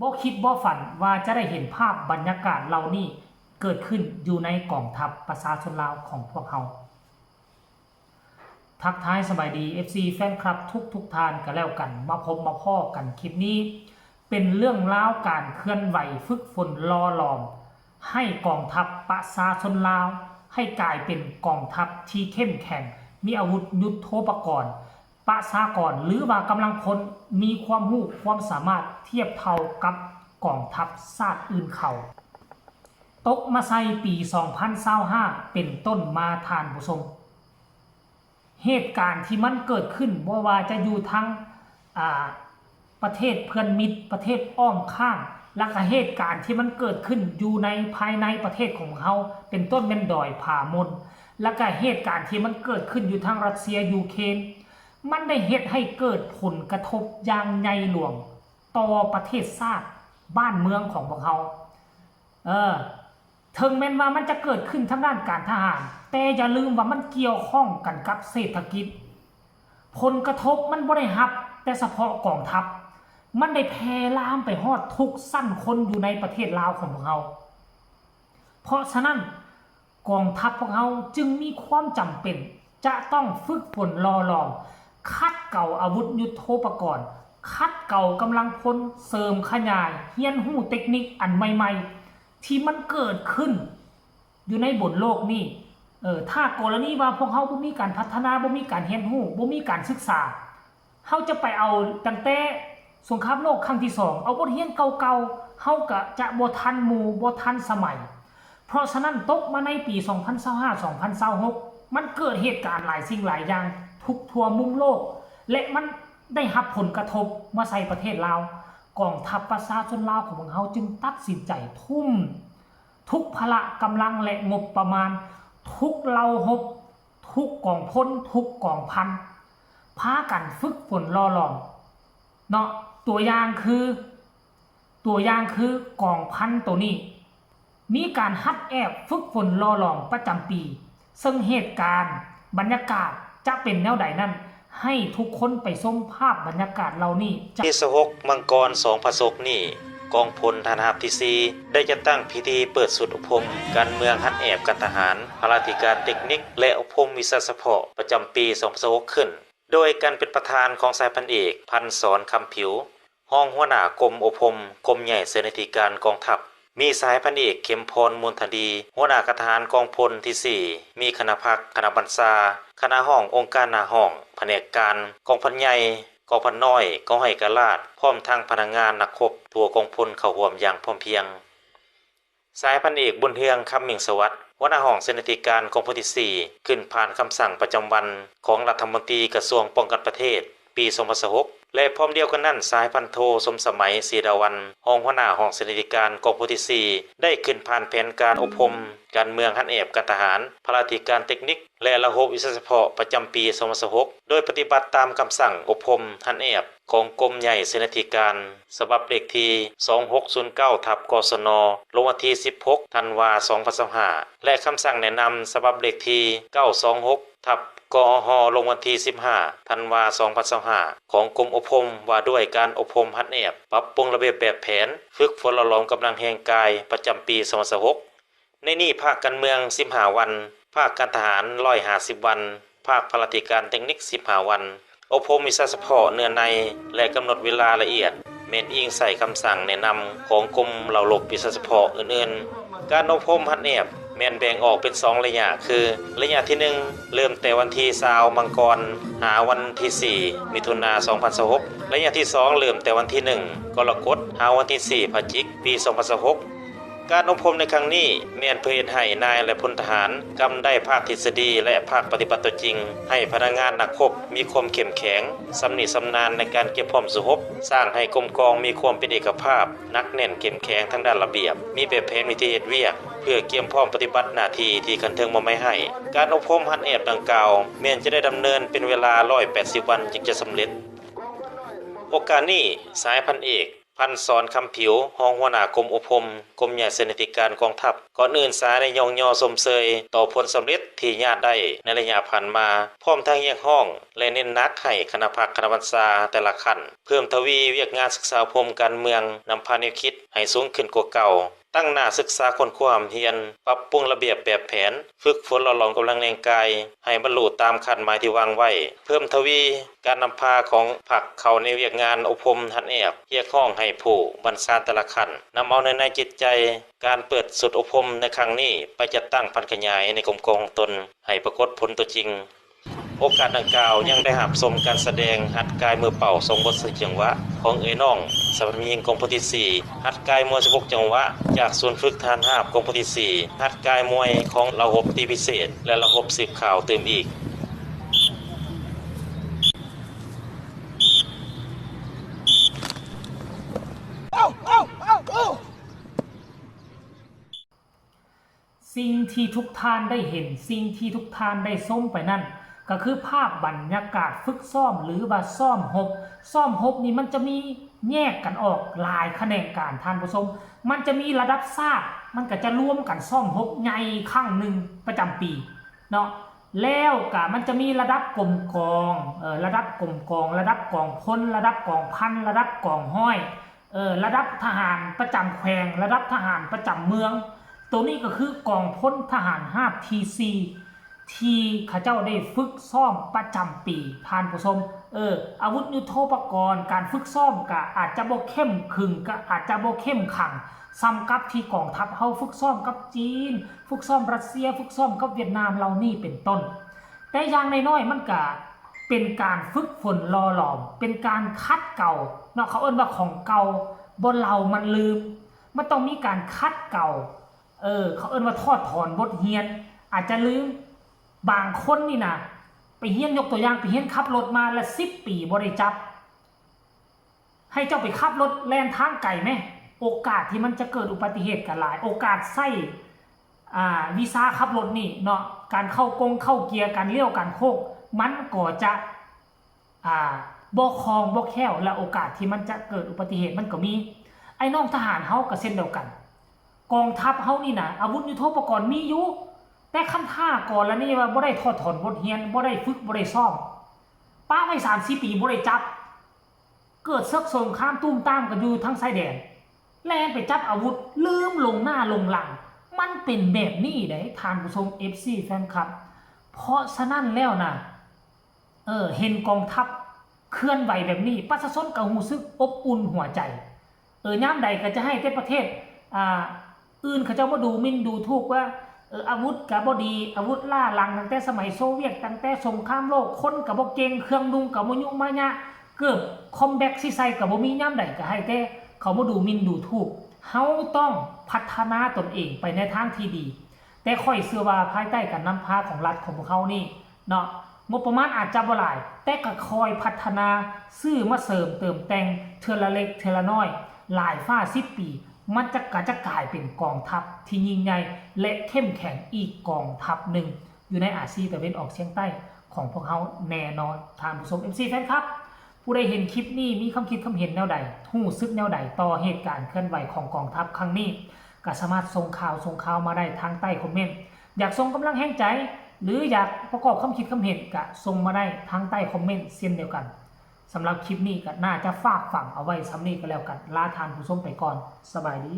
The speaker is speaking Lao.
ບໍ່ຄິດບໍ່ຝັນວ່າຈະໄດ້ເຫັນພາບບັນຍາກາດເຫຼົ່ານີ້ເກີດຂຶ້ນຢູ່ໃນກອງທັບປະຊາຊົນລາວຂອງພວກເຮົາ. ທັກທາຍສະບາຍດີ ເອັຟຊີ ແຟນຄລັບທຸກໆທ່ານກໍແລ້ວກັນ, ມາພົບມາພໍ້ກັນຄລິບນີ້ ເປັນເລື່ອງລາວການເຄື່ອນໄຫວຝຶກຝົນຫຼໍ່ຫຼອມ ໃຫ້ກອງທັບປະຊາຊົນລາວ ໃຫ້ກາຍເປັນກອງທັບທີ່ເຂັ້ມແຂງ, ມີອາວຸດຍຸດໂທປະກອນ, ປະຊາກອນ ຫຼືວ່າກຳລັງພົນ ມີຄວາມຮູ້ຄວາມສາມາດທຽບເທົ່າກັບກອງທັບຊາດອື່ນເຂົາ. ຕົກມາໃສ່ປີສອງພັນຊາວຫ້າເປັນຕົ້ນມາ ທ່ານຜູ້ຊົມ, ເຫດການທີ່ມັນເກີດຂຶ້ນ ບໍ່ວ່າຈະຢູ່ທາງ ອາ ປະເທດເພື່ອນມິດ, ປະເທດອ້ອມຂ້າງ, ແລ້ວກະເຫດການທີ່ມັນເກີດຂຶ້ນຢູ່ໃນພາຍໃນປະເທດຂອງເຮົາ ເປັນຕົ້ນແມ່ນດອຍຜາມົນ, ແລ້ວກະເຫດການທີ່ມັນເກີດຂຶ້ນຢູ່ທາງຣັດເຊຍ, ຢູເຄຣນ, ມັນໄດ້ເຮັດໃຫ້ເກີດຜົນກະທົບຢ່າງໃຫຍ່ຫຼວງຕໍ່ປະເທດຊາດບ້ານເມືອງຂອງພວກເຮົາ. ເອີ ເຖິງແມ່ນວ່າມັນຈະເກີດຂຶ້ນທາງດ້ານການທະຫານ, ແຕ່ຢ່າລືມວ່າມັນກ່ຽວຂ້ອງກັນກັບເສດຖະກິດ. ຜົນກະທົບມັນບໍ່ໄດ້ຮັບແຕ່ສະເພາະກອງທັບ, ມັນໄດ້ແຜ່ລາມໄປຮອດທຸກຊັ້ນຄົນຢູ່ໃນປະເທດລາວຂອງພວກເຮົາ. ເພາະສະນັ້ນ, ກອງທັບພວກເຮົາຈຶ່ງມີຄວາມຈຳເປັນຈະຕ້ອງຝຶກຝົນຫຼໍ່ຫຼອມ, ຂັດເກົາອາວຸດຍຸດໂທປະກອນ, ຂັດເກົາກຳລັງພົນ, ເສີມຂະຫຍາຍ, ຮຽນຮູ້ເຕັກນິກອັນໃໝ່ໆ ທີ່ມັນເກີດຂຶ້ນຢູ່ໃນບົນໂລກນີ້. ເອີ ຖ້າກໍລະນີວ່າພວກເຮົາບໍ່ມີການພັດທະນາ, ບໍ່ມີການຮຽນຮູ້, ບໍ່ມີການສຶກສາ, ເຮົາຈະໄປເອົາຕັ້ງແຕ່ສົງຄາມໂລກຄັ້ງທີສອງ, ເອົາບົດຮຽນເກົ່າໆ, ເຮົາກະຈະບໍ່ທັນໝູ່, ບໍ່ທັນສະໄໝ. ເພາະສະນັ້ນ, ຕົກມາໃນປີສອງພັນຊາວຫ້າ ສອງພັນຊາວຫົກ ມັນເກີດເຫດການຫຼາຍສິ່ງຫຼາຍຢ່າງທຸກທົ່ວມຸມໂລກ ແລະ ມັນໄດ້ຮັບຜົນກະທົບມາໃສ່ປະເທດລາວ. ກອງທັບປະຊາຊົນລາວຂອງພວກເຮົາຈຶ່ງຕັດສິນໃຈທຸ່ມ ທຸກພະລະກຳລັງ ແລະ ງົບປະມານ, ທຸກເຫຼົ່າຮົບ, ທຸກກອງພົນ, ທຸກກອງພັນ, ພາກັນຝຶກຝົນຫຼໍ່ຫຼອມເນາະ. ຕົວຢ່າງຄື, ຕົວຢ່າງຄືກອງພັນໂຕນີ້ ມີການຫັດແອບຝຶກຝົນຫຼໍ່ຫຼອມປະຈຳປີ, ເຊິ່ງເຫດການ, ບັນຍາກາດຈະເປັນແນວໃດນັ້ນ, ໃຫ້ທຸກຄົນໄປຊົມພາບບັນຍາກາດເຫຼົ່ານີ້ຈາກ ວັນທີຊາວຫົກ ມັງກອນ ສອງພັນຊາວຫົກນີ້, ກອງພົນທະຫານຮາບທີສີ່ ໄດ້ຈັດຕັ້ງພິທີເປີດຊຸດອົບຮົມການເມືອງ, ຫັດແອບການທະຫານ, ພະລາທິການເຕັກນິກ ແລະ ອົບຮົມວິຊາສະເພາະປະຈຳປີສອງພັນຊາວຫົກຂຶ້ນ, ໂດຍການເປັນປະທານຂອງສະຫາຍພັນເອກ ພັນສອນ ຄຳຜິວ, ຮອງຫົວໜ້າກົມອົບຮົມ ກົມໃຫຍ່ເສນາທິການກອງທັບ, ມີສະຫາຍພັນເອກ ເຂັມພອນ ມູນທະດີ, ຫົວໜ້າການທະຫານກອງພົນທີສີ່, ມີຄະນະພັກ, ຄະນະບັນຊາ, ຄະນະຫ້ອງ, ອົງການໜ້າຫ້ອງ, ພະແນກການ, ກອງພັນໃຫຍ່, ກອງພັນນ້ອຍ, ກອງຮ້ອຍກາລາດ, ພ້ອມທັງພະນັກງານນັກຮົບທົ່ວກອງພົນເຂົ້າຮ່ວມຢ່າງພ້ອມພຽງ. ສະຫາຍພັນເອກ ບຸນເຮືອງ ຄຳມິງສະຫວັດ, ຫົວໜ້າຫ້ອງເສນາທິການກອງພົນທີສີ່ ຂຶ້ນຜ່ານຄຳສັ່ງປະຈຳວັນຂອງລັດຖະມົນຕີກະຊວງປ້ອງກັນປະເທດ ປີສອງພັນຊາວຫົກ ແລະ ພ້ອມດຽວກັນນັ້ນ, ສະຫາຍພັນໂທ ສົມສະໄໝ ສີດາວັນ, ຮອງຫົວໜ້າຫ້ອງເສນາທິການກອງພົນທີສີ່ ໄດ້ຂຶ້ນຜ່ານແຜນການອົບຮົມການເມືອງ, ຫັດແອບການທະຫານ, ພະລາທິການເຕັກນິກ ແລະ ລະບົບວິຊາສະເພາະປະຈຳປີສອງພັນຊາວຫົກ ໂດຍປະຕິບັດຕາມຄຳສັ່ງອົບຮົມ, ຫັດແອບ ຂອງກົມໃຫຍ່ເສນາທິການ ສະບັບເລກທີສອງຫົກສູນເກົ້າ ທັບ ກສນ ລົງວັນທີສິບຫົກ ທັນວາ ສອງພັນຊາວຫ້າ ແລະ ຄຳສັ່ງແນະນຳ ສະບັບເລກທີເກົ້າສອງຫົກ ທັບ ກອຫ ລົງວັນທີສິບຫ້າ ທັນວາ ສອງພັນຊາວຫ້າ ຂອງກົມອົບຮົມ ວ່າດ້ວຍການອົບຮົມຫັດແອບ, ປັບປຸງລະບຽບແບບແຜນ, ຝຶກຝົນຫຼໍ່ຫຼອມກຳລັງແຮງກາຍ ປະຈຳປີສອງພັນຊາວຫົກ. ໃນນີ້ພາກການເມືອງສິບຫ້າວັນ, ພາກການທະຫານຮ້ອຍຫ້າສິບວັນ, ພາກພະລາທິການເຕັກນິກສິບຫ້າວັນ, ອົບຮົມວິຊາສະເພາະເນື້ອໃນ ແລະ ກຳນົດເວລາລະອຽດ ແມ່ນອີງໃສ່ຄຳສັ່ງແນະນຳຂອງກົມເຫຼົ່າລົບວິຊາສະເພາະອື່ນໆ. ການອົບຮົມຫັດແອບແມ່ນແບ່ງອອກເປັນສອງໄລຍະ ຄື ໄລຍະທີໜຶ່ງ ເລີ່ມແຕ່ວັນທີຊາວ ມັງກອນ ຫາວັນທີສີ່ ມິຖຸນາ ສອງພັນຊາວຫົກ, ໄລຍະທີສອງ ເລີ່ມແຕ່ວັນທີໜຶ່ງ ກໍລະກົດ ຫາວັນທີສີ່ ພະຈິກ ປີສອງພັນຊາວຫົກ. ການອົບຮົມໃນຄັ້ງນີ້ແມ່ນເພື່ອເຮັດໃຫ້ນາຍ ແລະ ພົນທະຫານກຳໄດ້ພາກທິດສະດີ ແລະ ພາກປະຕິບັດຕົວຈິງ, ໃຫ້ພະນັກງານນັກຮົບມີຄວາມເຂັ້ມແຂງ, ຊຳນິຊຳນານໃນການກຽມພ້ອມສູ້ຮົບ, ສ້າງໃຫ້ກົມກອງມີຄວາມເປັນເອກະພາບ, ໜັກແໜ້ນເຂັ້ມແຂງທາງດ້ານລະບຽບ, ມີແບບແຜນວິທີເຮັດວຽກ ເພື່ອກຽມພ້ອມປະຕິບັດໜ້າທີ່ທີ່ຂັ້ນເທິງມອບໝາຍໃຫ້. ການອົບຮົມຫັດແອບດັ່ງກ່າວແມ່ນຈະໄດ້ດຳເນີນເປັນເວລາຮ້ອຍແປດສິບວັນຈຶ່ງຈະສຳເລັດ. ໂອກາດນີ້ ສະຫາຍພັນເອກ ພັນສອນ ຄຳຜິວ, ຮອງຫົວໜ້າກົມອົບຮົມ ກົມໃຫຍ່ເສນາທິການກອງທັບ, ກ່ອນອື່ນສາໄດ້ຍ້ອງຍໍຊົມເຊີຍຕໍ່ຜົນສຳເລັດທີ່ຍາດໄດ້ໃນໄລຍະຜ່ານມາ, ພ້ອມທັງຮຽກຮ້ອງ ແລະ ເນັ້ນໜັກໃຫ້ຄະນະພັກຄະນະບັນຊາແຕ່ລະຂັ້ນ ເພີ່ມທະວີວຽກງານສຶກສາອົບຮົມການເມືອງ, ນຳພາແນວຄິດໃຫ້ສູງຂຶ້ນກວ່າເກົ່າ, ຕັ້ງໜ້າສຶກສາຄົ້ນຄວ້າຮ່ຳຮຽນ, ປັບປຸງລະບຽບແບບແຜນ, ຝຶກຝົນຫຼໍ່ຫຼອມກຳລັງແຮງກາຍໃຫ້ບັນລຸຕາມຄາດໝາຍທີ່ວາງໄວ້, ເພີ່ມທະວີການນຳພາຂອງພັກເຂົ້າໃນວຽກງານອົບຮົມຮັດແອບ, ຮຽກຮ້ອງໃຫ້ຜູ້ບັນຊາແຕ່ລະຂັ້ນ ນຳເອົາເນື້ອໃນຈິດໃຈການເປີດຊຸດອົບຮົມໃນຄັ້ງນີ້ໄປຈັດຕັ້ງຜັນຂະຫຍາຍໃນກົມກອງຂອງຕົນໃຫ້ປາກົດຜົນຕົວຈິງ. ໂອກາດດັ່ງກ່າວຍັງໄດ້ຮັບຊົມການສະແດງຫັດກາຍມືເປົ່າສອງບົດສີ່ຈັງຫວະຂອງເອື້ອຍນ້ອງສະພັນແມ່ຍິງກອງພົນທີສີ່, ຫັດກາຍມວຍສິບຫົກຈັງຫວະຈາກສູນຝຶກທະຫານຮາບກອງພົນທີສີ່, ຫັດກາຍມວຍຂອງລະບົບຕີພິເສດ ແລະ ລະບົບສືບຂ່າວຕື່ມອີກ. ສິ່ງທີ່ທຸກທ່ານໄດ້ເຫັນ, ສິ່ງທີ່ທຸກທ່ານໄດ້ຊົມໄປນັ້ນ ກໍຄືພາບບັນຍາກາດຝຶກຊ້ອມ ຫຼືວ່າຊ້ອມຮົບ. ຊ້ອມຮົບນີ້ມັນຈະມີແຍກກັນອອກຫຼາຍຂະແໜງການ, ທ່ານຜູ້ຊົມ, ມັນຈະມີລະດັບຊາດ, ມັນກໍຈະລວມກັນຊ້ອມຮົບໃຫຍ່ຄັ້ງໜຶ່ງປະຈຳປີເນາະ. ແລ້ວກໍມັນຈະມີລະດັບກົມກອງ, ເອີ, ລະດັບກົມກອງ, ລະດັບກອງພົນ, ລະດັບກອງພັນ, ລະດັບກອງຮ້ອຍ, ເອີ ລະດັບທະຫານປະຈຳແຂວງ, ລະດັບທະຫານປະຈຳເມືອງ. ໂຕນີ້ກໍຄືກອງພົນທະຫານຮາບທີສີ່ ທີ່ເຂົາເຈົ້າໄດ້ຝຶກຊ້ອມປະຈຳປີ, ທ່ານຜູ້ຊົມ. ເອີ ອາວຸດຍຸດໂທປະກອນ, ການຝຶກຊ້ອມກໍອາດຈະບໍ່ເຂັ້ມຂຶງ, ກໍອາດຈະບໍ່ເຂັ້ມຂັງສ່ຳກັບທີ່ກອງທັບເຮົາຝຶກຊ້ອມກັບຈີນ, ຝຶກຊ້ອມຣັດເຊຍ, ຝຶກຊ້ອມກັບຫວຽດນາມ ເຫຼົ່ານີ້ເປັນຕົ້ນ. ແຕ່ຢ່າງໜ້ອຍໆມັນກະເປັນການຝຶກຝົນຫຼໍ່ຫຼອມ, ເປັນການຂັດເກົາເນາະ, ເຂົາເອີ້ນວ່າຂອງເກົ່າບໍ່ເລົ່າມັນລືມ, ມັນຕ້ອງມີການຂັດເກົາ, ເອີ ເຂົາເອີ້ນວ່າຖອດຖອນບົດຮຽນ, ອາດຈະລືມ. ບາງຄົນນີ້ນະ ໄປຮຽນ, ຍົກຕົວຢ່າງ, ໄປຮຽນຂັບລົດມາລະສິບປີບໍ່ໄດ້ຈັບ, ໃຫ້ເຈົ້າໄປຂັບລົດແລ່ນທາງໄກແມ, ໂອກາດທີ່ມັນຈະເກີດອຸບັດຕິເຫດກໍຫຼາຍ, ໂອກາດໃຊ້ ອ່າ ວິຊາຂັບລົດນີ້ເນາະ, ການເຂົ້າກົງເຂົ້າເກຍ, ການລ້ຽວການໂຄ້ງ ມັນກໍຈະ ອ່າ ບໍ່ຄ່ອງບໍ່ແຄ້ວ ແລະ ໂອກາດທີ່ມັນຈະເກີດອຸບັດຕິເຫດມັນກໍມີ. ໄອ້ນ້ອງທະຫານເຮົາກໍເຊັ່ນດຽວກັນ, ກອງທັບເຮົານີ້ນະ ອາວຸດຍຸດໂທປະກອນມີຢູ່, ແຕ່ຄັນຖ້າກໍລະນີວ່າບໍ່ໄດ້ຖອດຖອນບົດຮຽນ, ບໍ່ໄດ້ຝຶກ, ບໍ່ໄດ້ຊ້ອມ, ປະໄວ້ສາມສີ່ປີບໍ່ໄດ້ຈັບ, ເກີດເສິກສົງຄາມຕຸ້ມຕາມກັນຢູ່ທາງຊາຍແດນ, ແລ່ນໄປຈັບອາວຸດ, ລືມລົງໜ້າລົງຫຼັງ. ມັນເປັນແບບນີ້ເດ້ທ່ານຜູ້ຊົມ ເອັຟຊີ ແຟນຄລັບ. ເພາະສະນັ້ນແລ້ວນະ ເອີ ເຫັນກອງທັບເຄື່ອນໄຫວແບບນີ້ ປະຊາຊົນກໍຮູ້ສຶກອົບອຸ່ນຫົວໃຈ. ເອີ ຍາມໃດກໍຈະໃຫ້ແຕ່ປະເທດ ອ່າ ອື່ນເຂົາເຈົ້າມາດູໝິ່ນດູຖູກວ່າ ເອີ ອາວຸດກໍບໍ່ດີ, ອາວຸດລ້າຫຼັງຕັ້ງແຕ່ສະໄໝໂຊວຽດ, ຕັ້ງແຕ່ສົງຄາມໂລກ, ຄົນກໍບໍ່ເກັ່ງ, ເຄື່ອງນຸ່ງກໍບໍ່ຍຸມາຍະ, ເກີບຄອມແບັກຊິໃສ່ກໍບໍ່ມີ, ຍາມໃດກໍໃຫ້ແຕ່ເຂົາມາດູໝິ່ນດູຖູກ. ເຮົາຕ້ອງພັດທະນາຕົນເອງໄປໃນທາງທີ່ດີ, ແຕ່ຂ້ອຍເຊື່ອວ່າພາຍໃຕ້ການນຳພາຂອງລັດຂອງພວກເຮົານີ້ ເນາະ, ງົບປະມານອາດຈະບໍ່ຫຼາຍ, ແຕ່ກໍຄ່ອຍພັດທະນາ, ຊື້ມາເສີມເຕີມແຕ່ງເທື່ອລະເລັກເທື່ອລະນ້ອຍ, ຫຼາຍຟ້າສິບປີ ມັນຈະ ກໍຈະກາຍເປັນກອງທັບທີ່ຍິ່ງໃຫຍ່ ແລະ ເຂັ້ມແຂງອີກກອງທັບໜຶ່ງ ຢູ່ໃນອາຊີຕາເວັນອອກສຽງໃຕ້ຂອງພວກເຮົາແນ່ນອນ. ທ່ານຜູ້ຊົມ ເອັຟຊີ ແຟນຄລັບ, ຜູ້ໃດເຫັນຄລິບນີ້ ມີຄຳຄິດຄຳເຫັນແນວໃດ, ຮູ້ສຶກແນວໃດຕໍ່ເຫດການເຄື່ອນໄຫວຂອງກອງທັບຄັ້ງນີ້, ກໍສາມາດສົ່ງຂ່າວ ສົ່ງຂ່າວມາໄດ້ທາງໃຕ້ຄອມເມັນ. ຢາກສົ່ງກຳລັງແຮງໃຈ ຫຼື ຢາກປະກອບຄຳຄິດຄຳເຫັນ ກະສົ່ງມາໄດ້ທາງໃຕ້ຄອມເມັນເຊັ່ນດຽວກັນ. ສຳລັບຄລິບນີ້ກະໜ້າຈະຝາກຝັງເອົາໄວ້ສ່ຳນີ້ກໍແລ້ວກັນ. ລາທ່ານຜູ້ຊົມໄປກ່ອນ. ສະບາຍດີ.